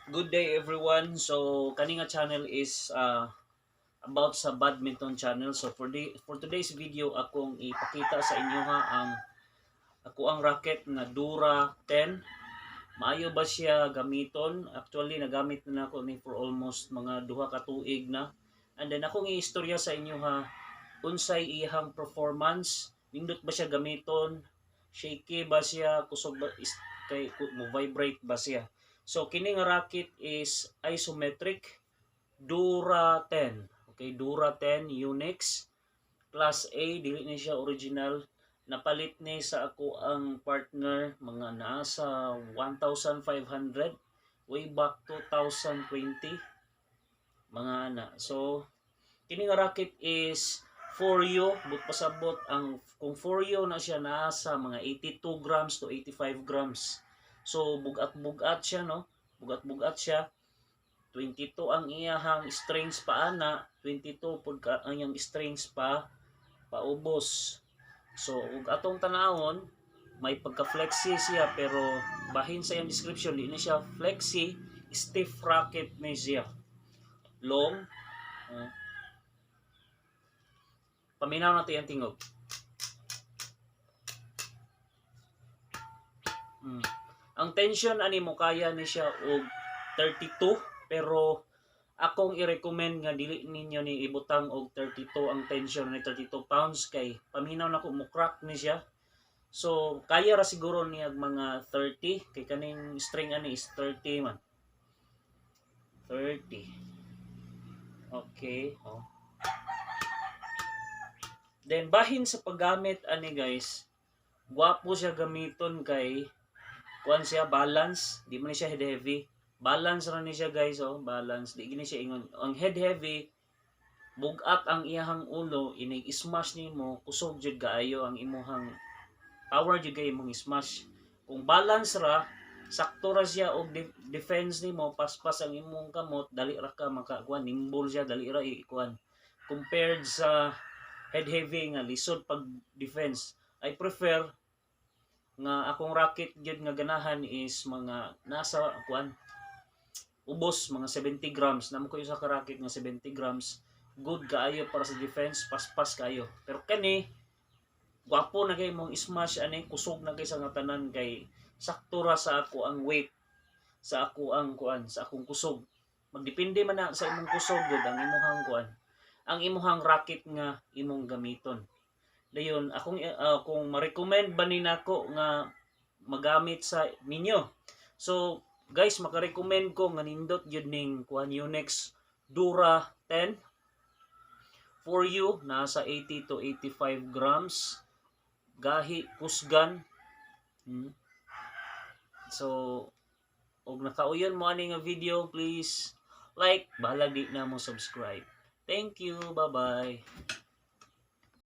Good day, everyone. So kani nga channel is about sa badminton channel. So for today's video, akong ipakita sa inyo ha ang ako ang racket nga Dura 10. Maayo ba siya gamiton? Actually, nagamit na nako ni for almost mga 2 ka tuig na. And then akong iistorya sa inyo ha unsay iyang performance, nindot ba siya gamiton, shaky ba siya, kusog ba is, kay mo vibrate ba siya. So kini nga racket is isometric Dura 10. Okay, Dura 10 Yonex Class A, dili ni siya original. Napalit ni sa ako ang partner mga nasa 1,500 way back 2020 mga ana. So kini nga racket is 4U, but pasabot ang kung 4U na siya, nasa mga 82 grams to 85 grams. So bugat-bugat siya, no? Bugat-bugat siya. 22 ang iyahang strings pa ana, 22 pud ka ang iyang strings pa paubos. So ug atong tanawon, may pagka-flexi siya, pero bahin sa iyang description, di na siya flexi, stiff racket ni siya. Long. Paminaw natin ang tingog. Ang tension ani mo kaya ni siya og 32, pero akong i-recommend nga dili ninyo ni ibutang og 32 ang tension ni, 32 pounds, kay paminaw nako, mo crack ni siya. So kaya ra siguro niya mga 30 kay kaning string ani is 30 man. 30. Okay, oh. Then bahin sa paggamit ani, guys, gwapo siya gamiton kay kuan siya, balance, di man ni siya head heavy. Balance ra ni siya, guys, oh, balance. Di gini siya ingon. Ang head heavy, bugat ang iyahang ulo, inig smash nimo, kusog jud kaayo ang imuhang power jud kay imong smash. Kung balance ra, sakto ra siya og defense nimo, paspas ang imong kamot, dali ra ka makakuan, nimble siya, dali ra ikuan. Compared sa head heavy nga lisod pag defense. I prefer nga akong racket gyud nga ganahan is mga nasa kuan, ubos mga 70 grams. Namo ko sa ka racket nga 70 grams, good kaayo para sa defense, paspas kaayo. Pero kani, gwapo na kay mong smash ani, kusog na kay sa nga tanan kay sakto ra sa ako ang weight, sa ako ang kuan, sa akong kusog. Magdepende man na sa imong kusog gud ang imuhang kuan, ang imuhang racket nga imong gamiton. Dayon akong kung ma-recommend ba ni nako nga magamit sa ninyo. So guys, maka-recommend ko nga nindot gyud ning kuan, Yonex Dura 10 4U, nasa 80 to 85 grams, gahi kusgan. So og nakauyon mo ani nga video, please like, bahalag di na mo subscribe. Thank you, bye bye.